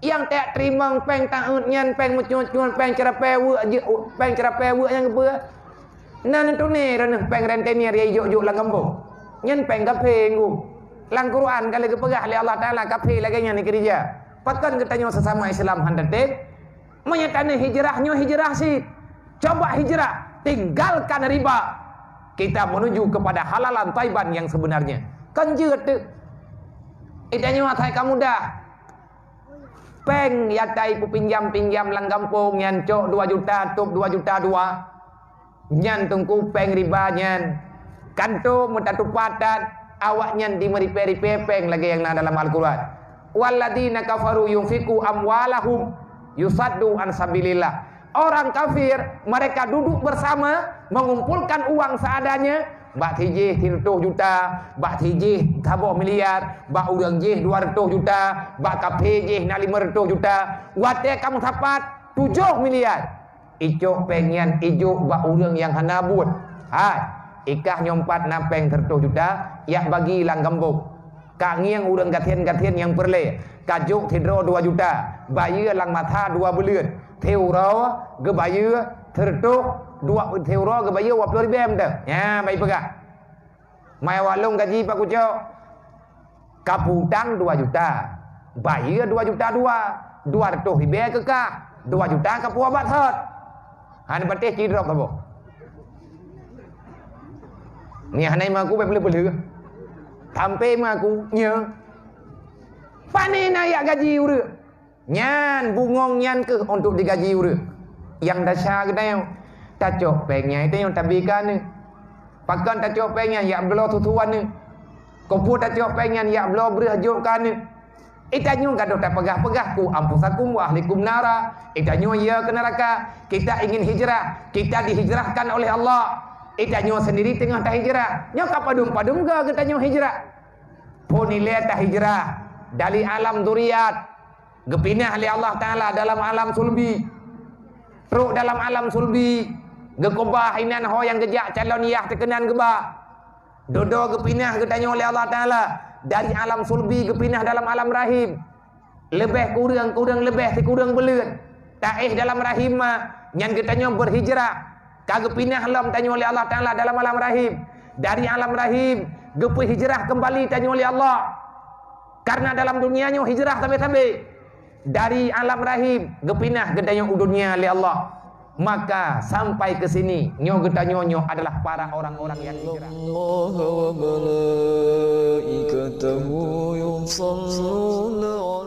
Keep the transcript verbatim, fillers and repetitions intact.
Nyang tajak teurimong péng taeut nyan, péng meucut-cut, péng ceurapée weuek jeuet, péng ceurapée weuek nyang geupeue. Na neutuni droeneuh péng rentenir nyang jijok-jok lam gampông. Nyan péng kafé ngon. Lam Quran ka lheueh geupeugah lé Allah Taala kafé lagée nyan dikeurija. Pakon geutanyoe sesama Islam hana tatem? Meunyoe taneuk hijrah, nyoe hijrah cit. Coba hijrah, tinggalkan riba. Kita menuju kepada halalan thaiban yang sebenarnya. Kan jeuet teuh. Geutanyoe asai ka mudah. Péng nyang tapeupinjam-pinjam lam gampông nyan cok dua juta, tôb dua juta dua. Nyan teungku péng riba nyan. Kantô meutatupat that, awaknyan jimeuripée-ripée péng lagée nyang na dalam Al-Quran. "Walladzina kafaru yunfiqu amwalahum yusaddu an sabilillah." Orang kafir, mereka duduk bersama, mengumpulkan uang seadanya, bak sijih sireutôh juta, bak sijih saboh miliar, bak ureuëng jih dua reutôh juta, bak kafé jih na limong reutôh juta, watée ka meusapat tujoh miliar. Icok péng nyan ijok bak ureuëng nyang hana buet. Hai, ikah nyoe pat na péng sireutôh juta, jak bagi lam gampông. Ka ngieng ureuëng gasien-gasien nyang peureulée, ka jok sidroe dua juta, bayeue lam masa dua buleuen. Siuroe geubayeue sireutôh, dua, siuroe geubayeue dua ploh ribée mantong. Nyan, bah ipeugah. Mai awak lôn gaji pat kucok. Ka peutang dua juta. Bayeue dua juta dua. Dua reutôh ribée keu kah. Dua juta ka puwoe bak thot. Hana patéh cidrop saboh. Nyan hana imeung aku bék peuleueh-peuleueh. Sampoe imeung aku, nyoe. Pane na jak gaji ureuëng. Nyan bungong nyan keuh untuk digaji ureuëng. Nyang desya geutanyoe, tacok péng nyan geutanyoe tabi keu aneuk. Pakon tacok péng nyan jak bloe susu aneuk? Keupeue tacok péng nyan jak bloe breueh jok keu aneuk? Geutanyoe gadôh tapeugah-peugah, "Qu anfusakum wa ahlikum nara." Geutanyoe yue keu neuraka. Kita ingin hijrah, kita dihijrahkan oleh Allah. Geutanyoe sendiri teungoh tahijrah. Nyoe ka padum-padum goe geutanyoe hijrah. Phon ilée tahijrah dari alam dzurriat, geupinah lé Allah Taala dalam alam sulbi. Trok dalam alam sulbi, geukeubah inan ho nyang geujak calon yah teuh keunan geuba. Dudoe geupinah geutanyoe lé Allah Taala dari alam sulbi geupinah dalam alam rahim. Leubeh kureueng-kureueng leubeh sikureueng buleuen. Taéh dalam rahim ma, nyan geutanyoe beuhijrah. Ka geupinah lom tanyoe lé Allah Taala dalam alam rahim. Dari alam rahim, geupeuhijrah keumbali tanyoe lé Allah. Karena dalam dunia nyoe hijrah sabe-sabe. Dari alam rahim, geupinah geutanyoe u dunia lé Allah. Maka sampai ke sini, nyoe geutanyoe nyoe adalah para orang-orang yang hijrah. Innallaha wa malaikatahu yusalluna